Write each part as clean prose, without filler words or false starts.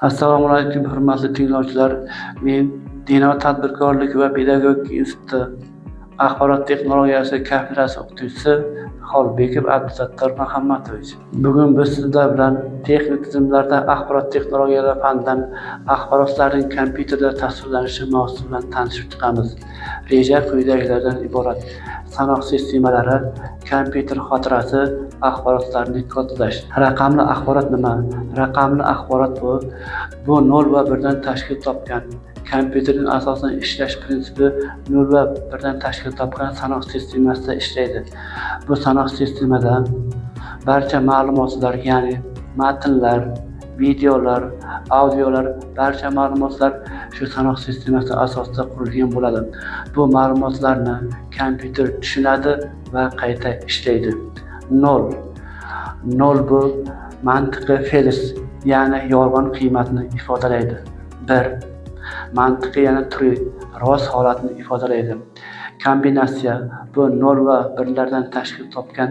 Assalomu alaykum, hurmatli tinglovchilar. Men Denov tadbirkorlik va pedagogika instituti axborot texnologiyasi kafedrasi o'qituvchisi Xolbekov Abdusattor Muhammadovich. Bugun biz sizlar bilan texnik tizimlarda axborot texnologiyalari fanidan axborotlarning kompyuterda tasvirlanishi mavzusi bilan tanishib chiqamiz. Reja quyidagilardan iborat: sanoq sistemalari, kompyuter xotirasi, axborotlarni kodlash. Raqamli axborot nima? Raqamli axborot bu 0 va 1 dan tashkil topgan, kompyuterning asosan ishlash prinsipi 0 va 1 dan tashkil topgan sanoq sistemasida ishlaydi. Bu sanoq sistemada barcha ma'lumotlar, ya'ni matnlar, videolar, audiolar, barcha ma'lumotlar shu sanoq sistemasi asosida qurilgan bo'ladi. Bu ma'lumotlarni kompyuter tushunadi va qayta ishlaydi. Nol. Nol bu mantiqiy false, ya'ni yolg'on qiymatni ifodalaydi. Bir mantiqiy, ya'ni true, rost holatni ifodalaydi. Kombinatsiya bu nol va birlardan tashkil topgan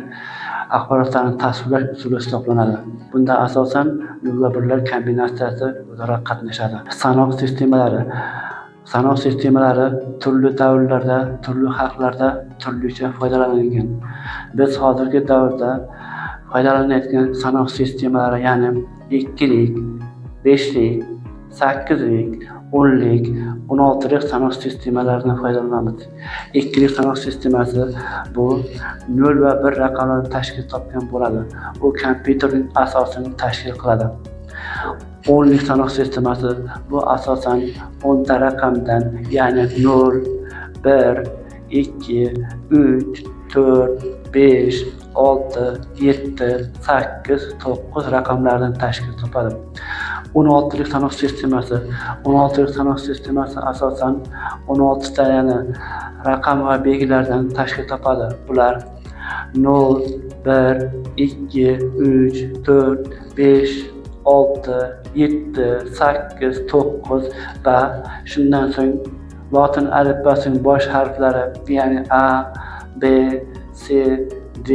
axborotlarni tasvirlash usuli hisoblanadi. Bunda asosan nol va birlar kombinatsiyasi o'zaro qatnashadi. Sanoq sistemalari. Sanoq sistemalari turli davrlarda, turli xalqlarda turlicha foydalanilgan. Biz hozirgi davrda foydalanayotgan sanoq sistemalari, ya'ni ikkilik, beshlik, sakkizlik, 10lik, 16lik sanoq sistemalaridan foydalanamiz. Ikkilik sanoq sistemasi bu nol va bir raqamlardan tashkil topgan bo'ladi. U kompyuterning asosini tashkil qiladi. 10lik sanoq sistemasi bu asosan 10 ta raqamdan, ya'ni nol, bir, ikki, uch, to'rt, besh, olti, yetti, sakkiz, to'qqiz raqamlardan tashkil topadi. 16lik sanoq sistemasi. 16lik sanoq sistemasi asosan 16 ta, ya'ni raqam va belgilardan tashkil topadi. Bular nol, bir, ikki, uch, to'rt, besh, olti, yetti, sakkiz, to'qqiz va shundan so'ng lotin alifbosining bosh harflari, ya'ni A, B, C, D,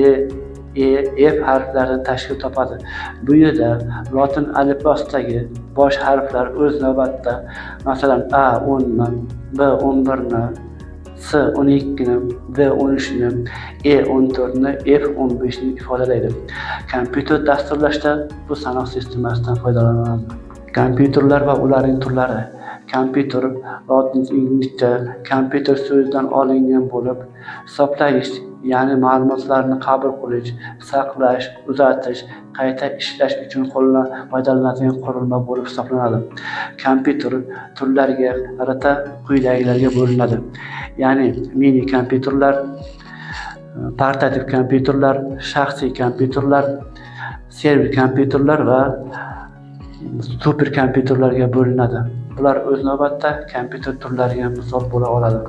E, F harflaridan tashkil topadi. Bu yerda lotin alifbosidagi bosh harflar o'z navbatida, masalan, A 10ni, B 11ni, C 12ni, D 13ni, E 14ni, F 15ni ifodalaydi. Kompyuter dasturlashda bu sanoq sistemasidan foydalaniladi. Kompyuterlar va ularning turlari. Kompyuter lotin inglizcha computer so'zidan olingan bo'lib, hisoblagich, ya'ni ma'lumotlarni qabul qilish, saqlash, uzatish, qayta ishlash uchun foydalaniladigan qurilma bo'lib hisoblanadi. Kompyuter turlariga qarata quyidagilarga bo'linadi. Ya'ni mini kompyuterlar, portativ kompyuterlar, shaxsiy kompyuterlar, server kompyuterlar va super kompyuterlarga bo'linadi. Bular o'z navbatida kompyuter turlariga misol bo'la oladi.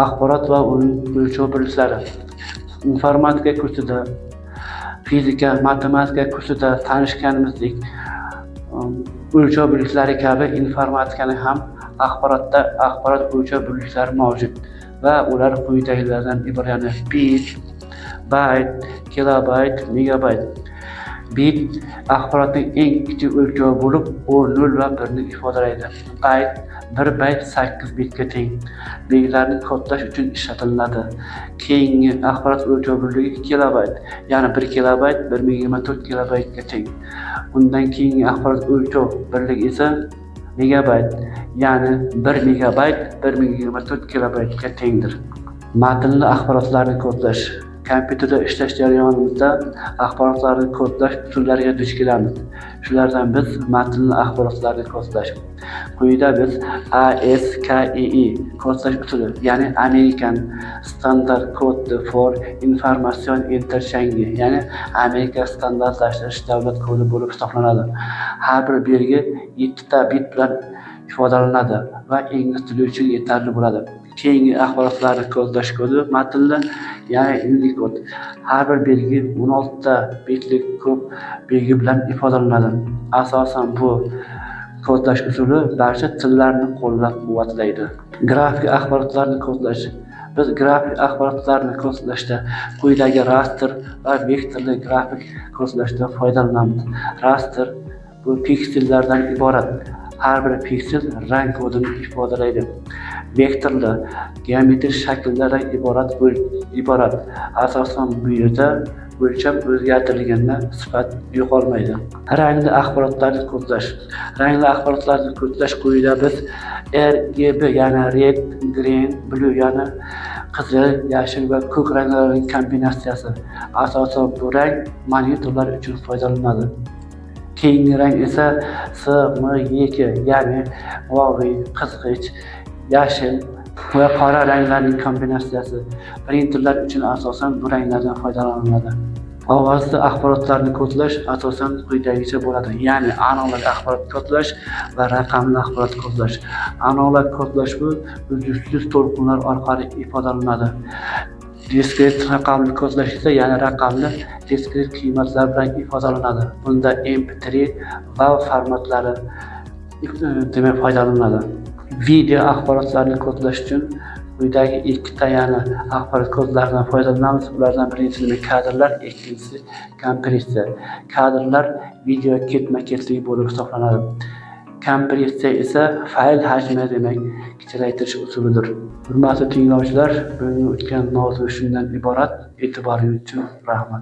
Axborot va uning o'lchov birliklari. Informatika kursida, fizika, matematika kursida tanishganimizdek, o'lchov birliklari kabi informatikani ham axborotda axborot o'lchov birliklari mavjud va ular quyidagilardan iborat, ya'ni bit, bayt, kilobayt, megabayt. Bit axborotning eng kichik o'lchovi bo'lib, u nol va birni ifodalaydi. Bayt: bir bayt 8 bitga teng. Belgilarni kodlash uchun ishlatiladi. Keyingi axborot o'lchov birligi kilobayt, ya'ni 1 kilobayt 1024 kilobaytga teng. Undan keyingi axborot o'lchov birligi esa megabayt, ya'ni 1 megabayt 1024 kilobaytga tengdir. Matnli axborotlarni kodlash. Kompyuterda ishlash jarayonimizda axborotlarni kodlash usullariga duch kelamiz. Shulardan biz matnli axborotlarni kodlash. Quyida biz ASCII kodlash usuli, ya'ni American Standard Code for Information Interchange, ya'ni Amerika standartlashtirish davlat kodi bo'lib hisoblanadi. Har bir belgi yettita bit bilan ifodalanadi va ingliz tili uchun yetarli bo'ladi. Keyingi axborotlarni kodlash kodi matnli, ya'ni Unicode. Har bir belgi 16 ta bitlik ko'p belgi bilan ifodalanadi. Asosan bu kodlash usuli barcha tillarni qo'llab-quvvatlaydi. Grafik axborotlarni kodlash. Biz grafik axborotlarni kodlashda quyidagi rastr va vektorli grafik kodlashda foydalanamiz. Rastr bu Bu piksellardan iborat. Har bir piksel rang kodini ifodalaydi. Vektorli geometrik shakllardan iborat. Asosan bu yerda o'lcham o'zgartirilganda sifat yo'qolmaydi. Rangli axborotlarni kodlash. Rangli axborotlarni kodlash quyida biz RGB, ya'ni red, green, blue, ya'ni qizil, yashil va ko'k ranglarning kombinatsiyasi. Asosan bu rang monitorlar uchun foydalaniladi. Keyingi rang esa CMYK, ya'ni moviy, qizg'ich, yashil va qora ranglarning kombinatsiyasi. Printerlar uchun asosan bu ranglardan foydalaniladi. Ovozli axborotlarni kodlash asosan quyidagicha bo'ladi. Ya'ni analog axborot kodlash va raqamli axborot kodlash. Analog kodlash bu uzluksiz to'lqinlar orqali ifodalanadi. Diskret raqamli kodlash esa, ya'ni raqamli diskret qiymatlar bilan ifodalanadi. Bunda MP3, WAV formatlari, demak, foydalaniladi. Video axborotlarni kodlash uchun quyidagi ikkita, ya'ni axborot kodlaridan foydalanamiz. Ulardan birinchisi kadrlar, ikkinchisi kompressiya. Kadrlar video ketma-ketligi bo'lib hisoblanadi. Kompressiya esa fayl hajmini, demak, kichraytirish usulidir. Hurmatli tinglovchilar, bugungi o'tgan mavzu shundan iborat. E'tiboringiz uchun rahmat.